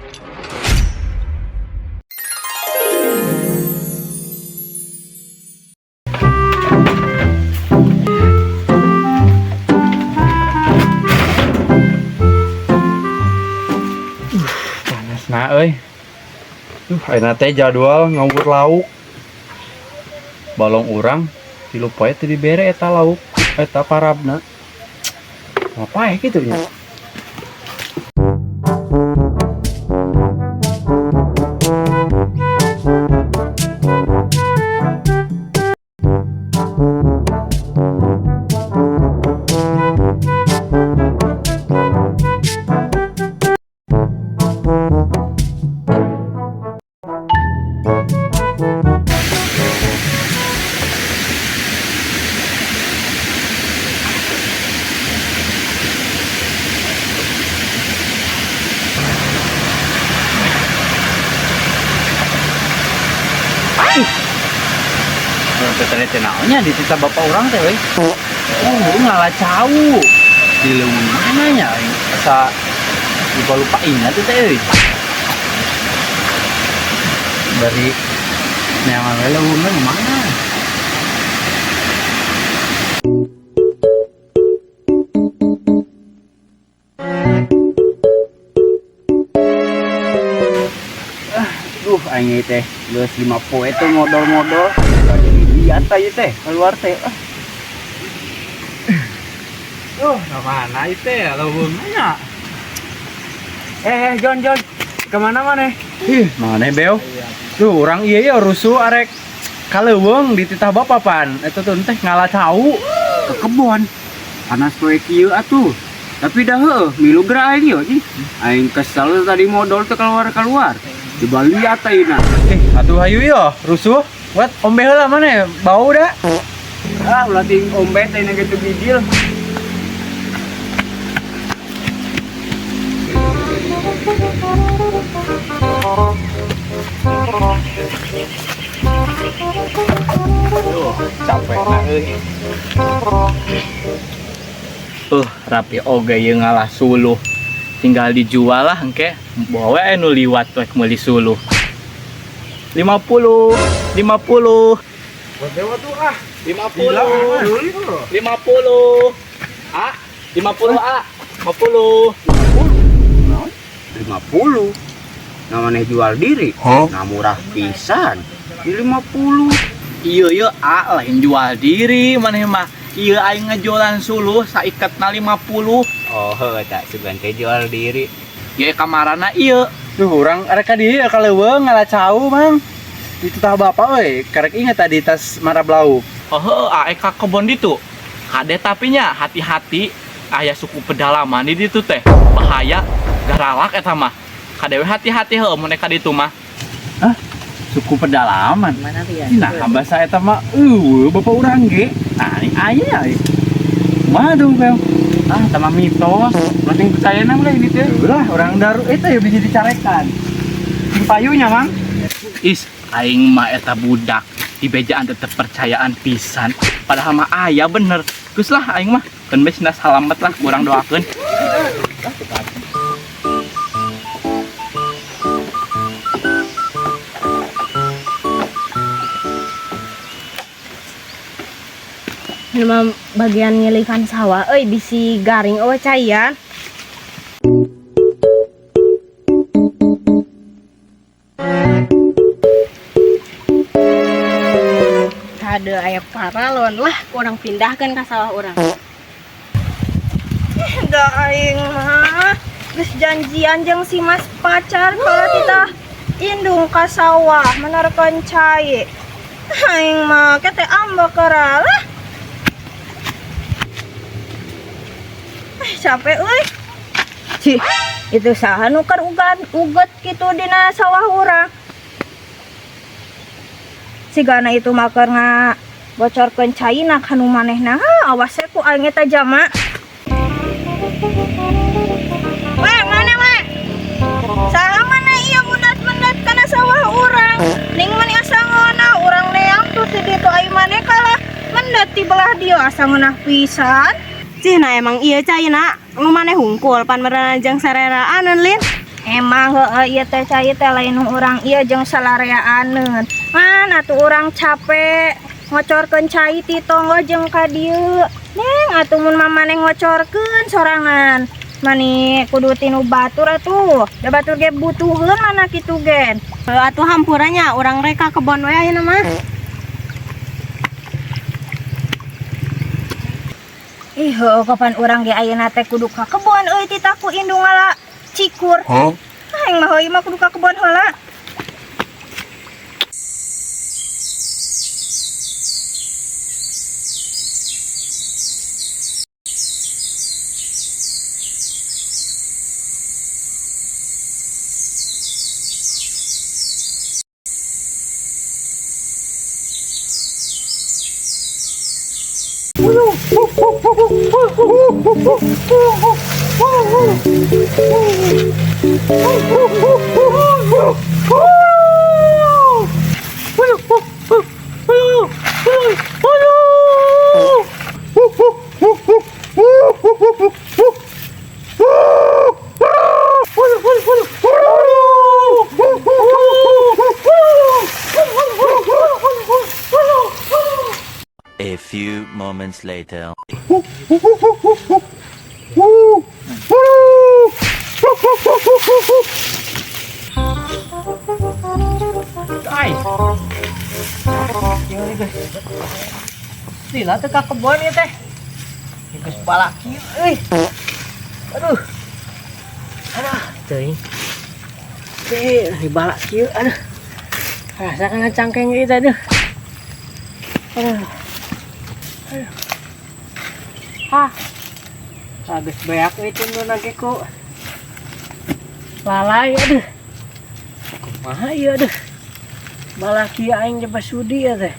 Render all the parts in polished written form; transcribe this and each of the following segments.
Panas nah euy. Ayeuna teh jadwal ngawur lauk. Balong urang 3 poe teu dibere eta lauk, eta parabna. Ngapain kitu nya? Teh teh naonnya di tita bapak urang teh euy. Oh, ngala cau. Di leuweung mana nya aing asa lupa-lupa ingat teh euy. Dari neangan we leuweungna mana? Duh, aing teh geus 5 poe teh modol-modol. Jadi liat ieu teh keluar teh. Ah. Duh, ka mana ieu teh leuweungna nya? Eh, eh, John, John. Kemana mana? Ih, mana beo? Tuh, orang iya ya rusuh arek ka leuweung di titah bapak pan. Eta tuh teh ngala cau. Ke kebon. Panas poe kieu atuh. Tapi dah heueuh, milu geura aing yo ih. Aing kesel tadi modol teh keluar-keluar. Dibaliat ayeuna. Eh, atuh hayu yo, rusuh. Buat ombe heula mana bau dah. Ah, ulah ting ombe teh gitu bijil. Duh, capek nah euy. Rapi oge ieu ngalah suluh. Tinggal dijual lah engke. Bawa we nu liwat wek meuli suluh. 50, 50. Buat dewa tuh ah. 50. 50. A, 50 A. 50. 50. Namanya jual diri. Nah, murah pisan. Di 50. Iya iya A, lain jual diri maneh mah. Iya, aing ngejualan suluh saiketna 50. Oh, tak sugan teh jual diri. Ye kamarana ieu. Duh, urang arek ka dieu ka leuweung ngala cau, Mang. Di titah bapak euy, karek inget tadi tas marab lauk. Oh heueuh, A, ka kebon ditu. Kade tapi nya hati-hati, aya suku pedalaman di ditu teh. Bahaya, garalak eta mah. Kade we hati-hati heueuh mun ka ditu mah. Hah? Suku pedalaman. Mana ya? Nah, bahasa eta mah eueuh bapak urang ge. Nah, ini aya euy. Kumaha dong, Bel? Ah, sama mitos. Penting percaya nang lah ini teh. Ulah, orang daru eta ya bisa dicarekan. Sing payunya, Mang. Is, aing mah eta budak di bejaan tetep percayaan pisan. Padahal mah aya bener. Geus lah aing mah. Keun bae sina salamet lah, kurang doakeun. Ini mah bagian ngilikan sawah euy, bisi garing eueuh caian. Kade aya paralon lah, kurang pindahkan ke sawah urang. Da aing mah geus janjian jeung si mas pacar kalau kita indung ka sawah menerkeun cai. Aing mah kete ambek lah. Capek euy. Cih, itu saha nu keur uget kitu dina sawah urang. Sigana itu mah keur ngabocorkeun caina ka nu manehna. Ha, awas we ku aing eta jama. We, mana we? Saha mana ieu mundat-mundat kana sawah urang? Ning mani asa ngeunah urang neang tuh ti ditu ai maneh kalah mendat ti belah dieu asa ngeunah pisan. Cih, nah emang iya caina nu maneh hungkul pan meureunan jeung sareraaneun lin. Emang heueuh ieu teh cai teh lain nu urang ieu jeung salareaaneun. Mana tuh urang capek ngocorkeun cai ti tonggoh jeung ka dieu. Neng atuh mun mamaneh ngocorkeun sorangan. Mani kudu tinu batur atuh. Da batur ge butuheun mana kitu gen. Heuh atuh hampura nya urang rek ka kebon we ayeuna mah. Ih heueuh kapan urang ge ayeuna teh kudu ka kebon euy titah ku indung ngala cikur. Huh? Aing mah heueuh mah kudu ka kebon heula. A few moments later. Ai. Ieu geus. Lila teh ka kebon ieu teh. Geus balaki euy. Aduh. Aduh, teuing. Teh, dibalak kieu aduh. Rasa kana cangkeng ieu teh aduh. Aduh. Aduh. Hah. Geus beak euy tunduna ge ku. Lalai aduh. Kumaha ieu aduh. Balaki aing jeung basudi ya teh.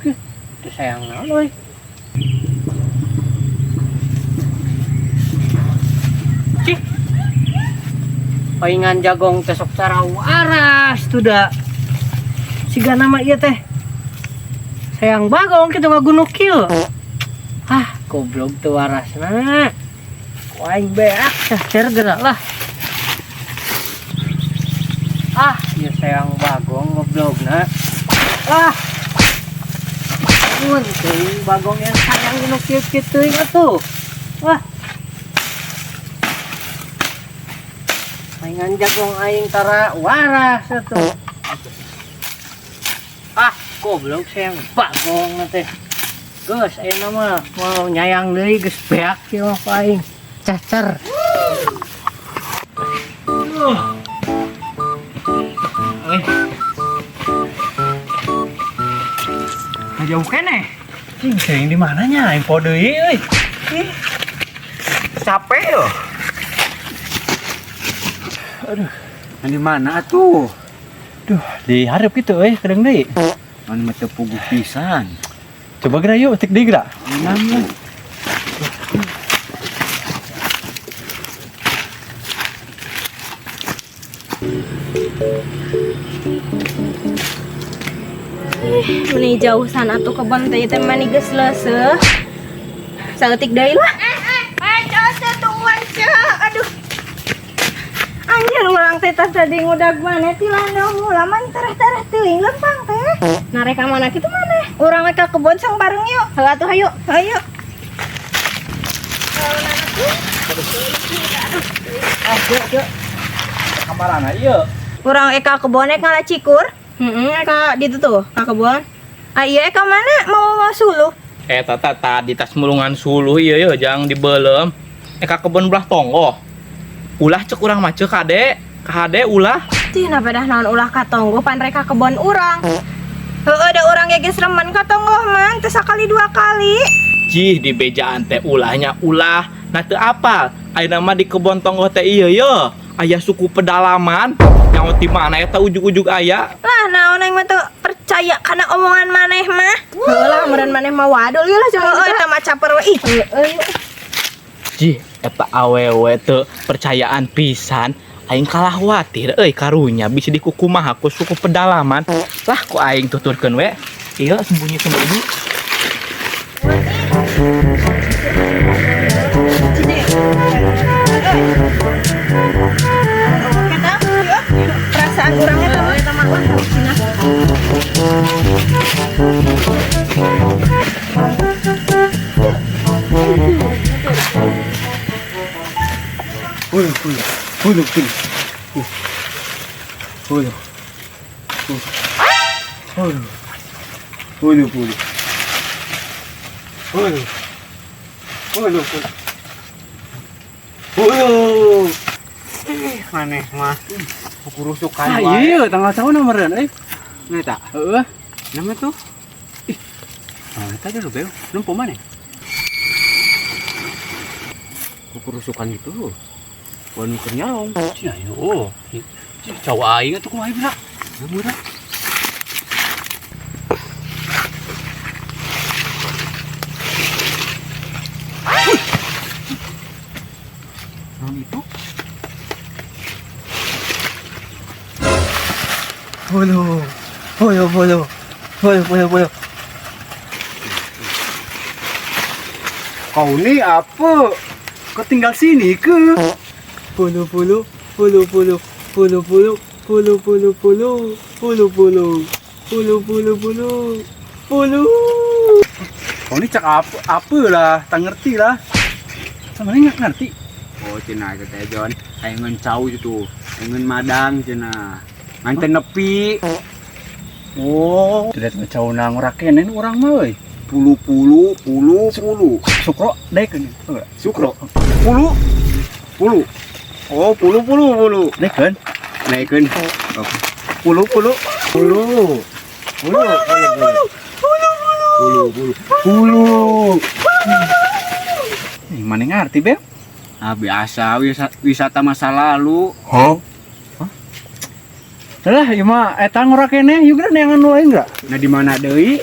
Huh, teu sayang naon euy. Cih. Paingan jagong teh sok tarawaras tuh da. Siga nama ieu teh. Sayang bagong kitu ngagunuk kieu. Ah, goblok teu warasna. Ku aing beak cacer geura lah. Ah, ieu sayang bagong goblokna. Ah. Mun teuing bagong yang sayang nu kieu-kieu teuing atuh. Wah. Paingan jagong aing tara waras atuh. Ah, goblok sayang bagong teh. Geus ayeuna mah mau nyayang deui geus beak ieu mah ku aing. Cacer. Nah, jauh keneh. Cing, sering di mananya aing poho deui euy. Ih. Capek yo. Aduh, Nah, di mana atuh? Duh, di hareup kitu euy, kedeung deui. Mana mah teu puguh pisan. Coba geura yuk, tik deui geura. Enam lah. Meni jauh sana tuh kebon teh teh mani geus leuseuh. Saeutik deui lah. Ceu tungguan ceu. Aduh. Anjir urang teh tas tadi ngudag maneh ti landau mula man tereh-tereh teuing lempang teh. Narek ka mana kitu maneh? Urang we ka kebon sang bareng yuk. Heuh atuh hayu. Hayu. Ah, ceu, ceu. Kamarana ieu? Urang ka kebon ek ngala cikur. Heeh, ka ditu tuh, ka kebon. Ah iya ka mana mau suluh? Eta teh tadi tas mulungan suluh ieu ye jang dibeuleum. Ka kebon belah tonggoh. Ulah cek urang mah ceuk kade, ka hade ulah. Tih napa dah naon ulah ka tonggoh pan rek ka kebon urang. Heueuh da urang ge geus remen ka tonggoh man teu sakali dua kali. Jih di bejaan teh ulahnya ulah. Nah teu apal. Ayeuna mah di kebon tonggoh teh ieu ye. Aya suku pedalaman. Nyaho ti mana eta ujug-ujug aya. Lah naon aing mah teu percaya kana omongan maneh mah. Heueuh lah meureun maneh mah wadul ieu lah jangan Heueuh eta mah caper we ih. Heueuh yuk. Jih eta awewe teu percayaan pisan. Aing kalah khawatir euy karunya bisa dikukumaha ku suku pedalaman. Lah ku aing tuturkeun we. Ieu sembunyi-sembunyi. Puluh, puluh. Puluh. Puluh. Puluh, puluh. Puluh. Puluh, puluh. Puluh. Maneh mah. Kurusukan Ah, iya, tanggal tahun meureun euy. Eta. Heeh. Nama tuh. Ih. Ah, eta dulu beo. Nempo maneh. Kurusukan itu. Wanu keur nyalong. Cia, oh. Cau aing atuh kumaha bisa? Murah. Naon itu? Puluh. Puluh, puluh. Puluh, puluh, puluh. Kau ni apa? Kau tinggal sini ke? Puluh, puluh, puluh, puluh, puluh, puluh, puluh, puluh, puluh, puluh, puluh, puluh, puluh, puluh, puluh. Kau ni cak apa, apa lah, tak ngerti lah. Sama ni nggak ngerti. Oh, cenah itu teh John. Aing ngeun cau itu. Aing ngeun madang cenah. Ngan nepi. Oh, tidak cau nang rakenen urang mah euy. Puluh puluh puluh puluh. Sukro daekeun. Sukro. Puluh. Puluh. Oh, puluh puluh puluh. Daekeun. Naikeun. Puluh puluh puluh. Puluh puluh puluh. Puluh puluh. Puluh. Ih, mana ngerti, Beb? Ah, biasa wisata masa lalu. Huh? Lah, ieu mah eta ngora keneh, yuk geura neangan nu lain geura. Nah, di mana deui?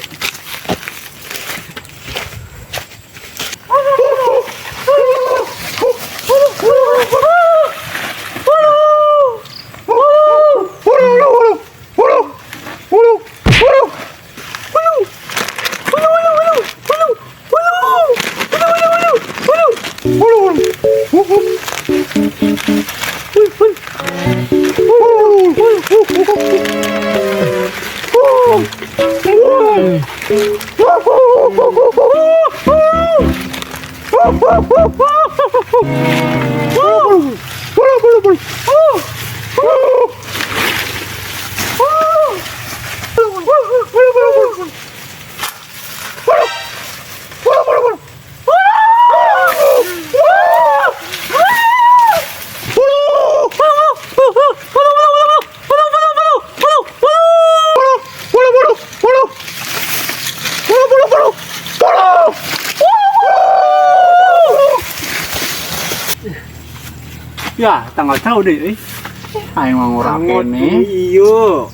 Ya, tanggal tahu deh, eh. Aing mah ngora keneh. Iya.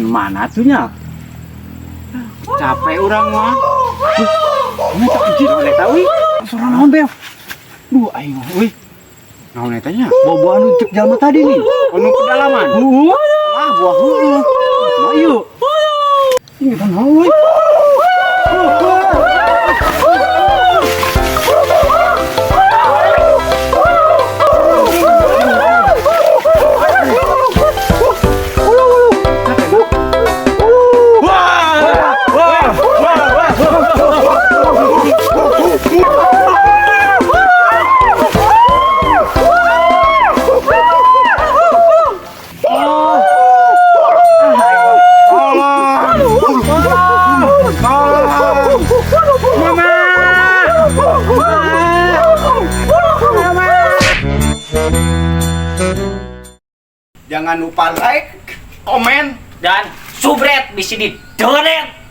Mana tuh nya? Capek urang mah. Ini tak anjir. Naon eta euy? Suara naon, Beb? Duh, aing mah euy. Naon eta nya? Bawa-bawa anu cek jalma tadi nih. Anu pedalaman. Heuh. Ah, buah heueuh. Nah, ieu. Ini kan naon euy? Jangan lupa like, Komen dan subscribe bisa di donet.